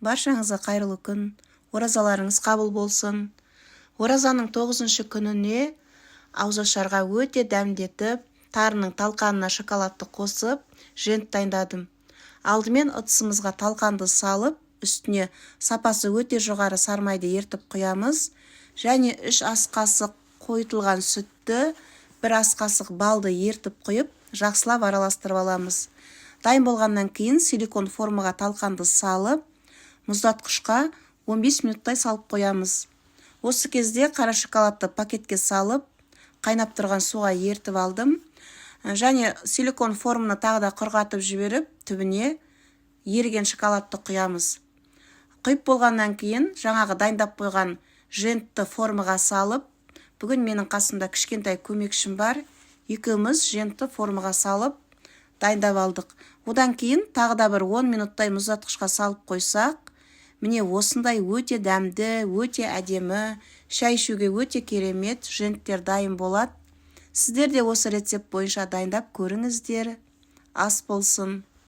Баршаңызға қайырлы күн! Оразаларыңыз қабыл болсын! Оразаның 9-шы күніне ауызашарға өте дәмдетіп, тарының талқанына шоколадты қосып, жент дайындадым. Алдымен ыдысымызға талқанды салып, үстіне сапасы өте жоғары сармайды ертіп құямыз және 3 ас қасық қойытылған сүтті, 1 ас қасық балды ертіп құйып, жақсылап араластырып аламыз. Дайын болғаннан кейін силикон формаға талқанды салып, мұздатқышқа 15 минуттай салып қоямыз. Осы кезде қара шоколадты пакетке салып, қайнап тұрған суға ертіп алдым. Және силикон форманы тағы да құрғатып жіберіп, түбіне еріген шоколадты құямыз. Құйып болғаннан кейін жаңағы дайындап қойған жентті формаға салып, бүгін менің қасымда кішкентай көмекшім бар, екеуміз жентті формаға салып дайындап алдық. Одан кейін тағы да бір 10 минуттай мұздатқышқа салып қойсақ, міне, осындай өте дәмді, өте әдемі, шай ішуге өте керемет женттер дайын болады. Сіздер де осы рецепт бойынша дайындап көріңіздер. Ас болсын!